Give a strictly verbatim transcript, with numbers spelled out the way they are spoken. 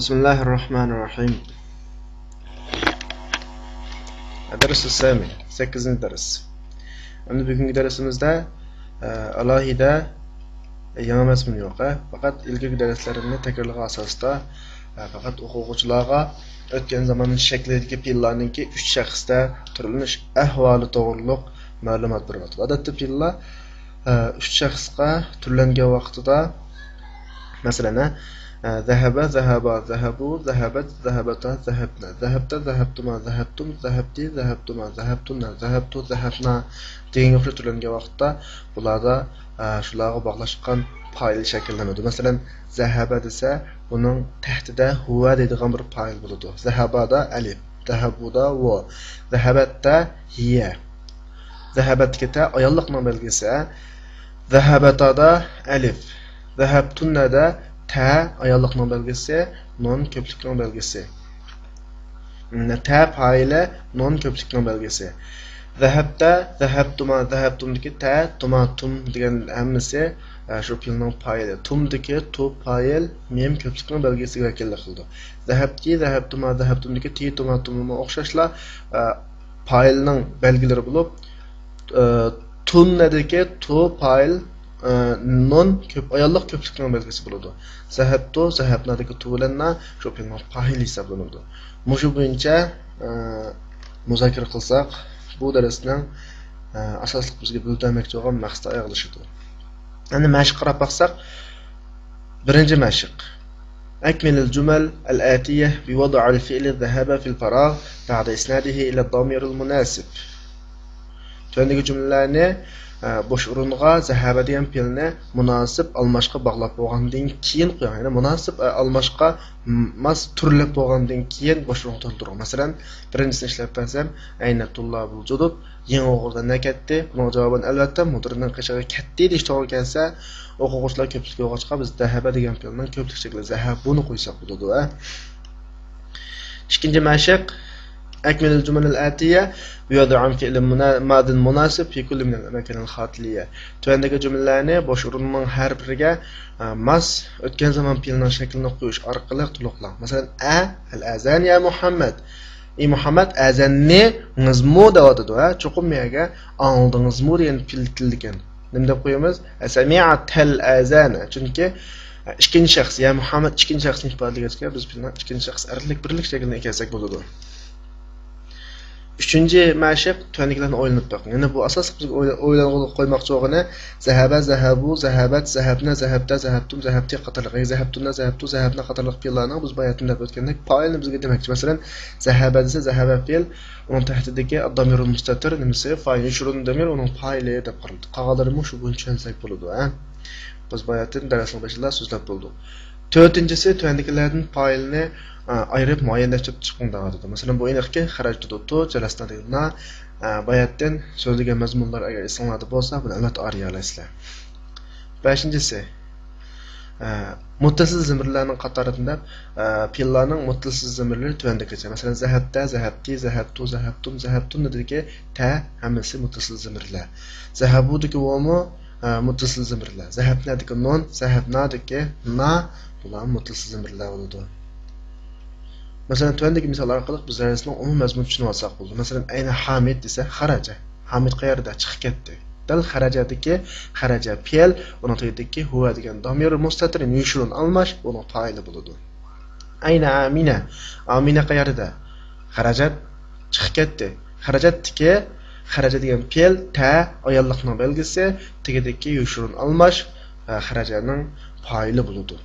بسم الله الرحمن الرحيم. الدرس الثامن، سەككىزىنچى دەرس. ئەمدى بۈگۈنكى دەرسىمىزدە، ئە، ئالاھىدە يېڭى مەزمۇن يوق، ھە؟ پەقەت ئىلگىرىكى دەرسلىرىمنى تەكرارلىغان ئاساستا، ئە، پەقەت ئوقۇغۇچىلارغا ئۆتكەن زامان شەكلىدىكى پېئىللارنىڭكى ئۈچ شەخستە تۈرلىنىش ئەھۋالى توغرۇلۇق مەلۇمات بېرىۋاتىدۇ. ئادەتتە پېئىللار، ئە، ئۈچ شەخسقە تۈرلەنگەن ۋاقتىدا، مەسىلەن، ھە، ئە، ذهب، ذهبا، ذهبوا، ذهبت، ذهبتا، ذهبنا، ذهبت، ذهبتما، ذهبتم، ذهبت، ذهبتما، ذهبتن، ذهبت، ذهبنا دېگەنگە ئوخشاش تۈرلەنگەن ۋاقىتتا بۇلاردا، ئە، شۇلارغا باغلاشقان پائىل شەكىللىنىدۇ. مەسىلەن، ذهب دېسە، بۇنىڭ تەھتىدە هو دەيدىغان بىر پائىل بولىدۇ. ذهبادا ئەلىپ، ذهبودا ۋو، ذهبتتا ھىيە. ذهبتتىكى تە ئاياللىقنىڭ بەلگىسى. ذهبتادا ئەلىپ. ذهبتندا تە ئاياللىقنىڭ بەلگىسى، نۇن كۆپلۈكنىڭ بەلگىسى. تە پائىلى، نۇن كۆپلۈكنىڭ بەلگىسى. ذهبت، ذهبتما، ذهبتمدىكى تە، تما، تم دېگەن ھەممىسى، ئە، شۇ پېئىلنىڭ پائىلى. تمدىكى تو پائىل، مىم كۆپلۈكنىڭ بەلگىسىگە ۋەكىللىك قىلىدۇ. ذهبتى، ذهبتما، ذهبتمدىكى تى، تما، تممۇ ئوخشاشلا، ئە، پائىلنىڭ بەلگىلىرى بولۇپ، ئە، تۇننەدىكى تو پائىل، ئە، نۇن كۆپ، ئاياللىق كۆپلۈكنىڭ بەلگىسى بولىدۇ. ذهبتو، ذهبنادىكى تو بىلەن نا شۇ پېئىلنىڭ پائىلى ھېسابلىنىدۇ. مۇشۇ بويىچە، ئە، مۇزاكىرە قىلساق، بۇ دەرسنىڭ، ئە، ئاساسلىق بىزگە بىلدۈرمەكچى بولغان مەقسىتى ئاياغلىشىدۇ. ئەمدى مەشىققە قاراپ باقساق، بىرىنچى مەشىق. أكمل الجمل الآتية بوضع الفعل ذهب في الفراغ بعد إسناده إلى الضمير المناسب. تۆۋەندىكى جۈملىلەرنى، ئە، بوش ئورۇنغا ذهب دېگەن پېئىلنى مۇناسىپ ئالماشقا باغلاپ بولغاندىن كېيىن قويۇڭ. يەنى مۇناسىپ، ئە، ئالماشقا م-، ماس تۈرلەپ بولغاندىن كېيىن بوش ئورۇنغا تولدۇرۇڭ. مەسىلەن، بىرىنچىسىنى ئىشلەپ بەرسەم، أين الطلاب الجدد؟ يېڭى ئوقۇغۇچىلار نەگە كەتتى؟ بۇنىڭ جاۋابىنى، ئەلۋەتتە، مۇدىرنىڭ قېشىغا كەتتى دېيىش توغرا كەلسە، ئوقۇغۇچىلار كۆپلۈك بولغاچقا، بىز ذهب دېگەن پېئىلنىڭ كۆپلۈك شەكلى ذهبونى قويساق بولىدۇ، ھە؟ ئىككىنچى مەشىق. أكمل الجمل الآتية بوضع فعل منا-، ماض مناسب في كل من الأماكن الخالية. تۆۋەندىكى جۈملىلەرنى بوش ئورۇننىڭ ھەر بىرىگە، ئە، ماس ئۆتكەن زامان پېئىلىنىڭ شەكلىنى قويۇش ئارقىلىق تولۇقلاڭ. مەسىلەن، ئە، الأذان يا محمد. ئى مۇھەممەد، ئەزەننى ڭىزمۇ دەۋاتىدۇ، ھە؟ چوقۇم بۇ يەرگە ئاڭلىدىڭىزمۇ دېگەن پېئىل كېلىدىكەن. نېمە دەپ قويىمىز؟ سەمىئەتەل ئەزانە. چۈنكى ئىككىنچى شەخس، يا مۇھەممەد ئىككىنچى شەخسنى ئىپادىلىگەچكە، بىز پېئىلنىڭ ئىككىنچى شەخس ئەرلىك بىرلىك شەكلىنى ئىكەنسەك بولىدۇ. ئۈچىنچى مەشىق، تۆۋەندىكىلەرنى ئويلىنىپ بېقىڭ. يەنى بۇ ئاساسلىق بىزگە ئويلا-، ئويلانغۇلۇق قويماقچى بولغىنى، زەھەبە، زەھەبۇ، زەھەبەت، زەھەبنە، زەھەبتە، زەھەبتۇم، زەھەبتى قاتارلىق، يەنى زەھەبتۇننە، زەھەبتۇ، زەھەبنە قاتارلىق پېئىللارنىڭ بىز باياتىن دەپ ئۆتكەندەك پائىلنى بىزگە دېمەكچى. مەسىلەن، زەھەبە دېسە، زەھەبە پېئىل، ئۇنىڭ تەھتىدىكى ئاددامىرۇل مۇستەتىر نېمىسى؟ فائىل، يوشۇرۇن دامىر، ئۇنىڭ پائىلى دەپ قارىلىدۇ. قالغانلىرىمۇ شۇ بويىچە چۈشەنسەك بولىدۇ، ھە؟ بىز باياتىن دەرسنىڭ بېشىدا سۆزلەپ بولدۇق. تۆتىنچىسى، تۆۋەندىكىلەردىن پائىلنى، ئا، ئايرىپ مۇئەييەنلەشتۈرۈپ چىقىڭ دەۋاتىدۇ. مەسىلەن، بۇ ئېنىقكى، خەرەجتۇ دۇتۇ، جەلەسنا دېگەن نا، ئا، باياتىن سۆزلىگەن مەزمۇنلار ئەگەر ئېسىڭلاردا بولسا، بۇنى ئەلۋەتتە ئارىيالايسىلەر. بەشىنچىسى، ئە، مۇتتەسىل زېمىرلەرنىڭ قاتارىدىن دەپ، ئە، پېئىللارنىڭ مۇتتەسىل زېمىرلىرى تۆۋەندىكىچە. مەسىلەن، زەھەبتە، زەھەبتى، زەھەبتۇ، زەھەبتۇم، زەھەبتۇندىكى تە ھەممىسى مۇتتەسىل زېمىرلەر. زەھەبۇدىكى ۋومۇ، ئە، مۇتتەسىل زېمىرلەر. زەھەبنەدىكى نۇن، زەھەبنادىكى نا، بۇلار مۇتتەسىل زېمىرلەر بولىدۇ. مەسىلەن، تۆۋەندىكى مىسال ئارقىلىق بىز دەرسنىڭ ئومۇمىي مەزمۇنىنى چۈشىنىۋالساق بولىدۇ. مەسىلەن، ئەينە ھامىد دېسە، خەرەجە. ھامىد قەيەردە؟ چىقىپ كەتتى. دەل خەرەجەدىكى خەرەجە پېئىل، ئۇنىڭ تېگىدىكى ھۇۋە دېگەن دامىر مۇستەتىر، يوشۇرۇن ئالماش، ئۇنىڭ پائىلى بولىدۇ. ئەينە ئامىنە؟ ئامىنە قەيەردە؟ خەرەجەت، چىقىپ كەتتى. خەرەجەتتىكى خەرەجە دېگەن پېئىل تە ئاياللىقنىڭ بەلگىسى، تېگىدىكى يوشۇرۇن ئالماش، ئە، خەرەجەنىڭ پائىلى بولىدۇ.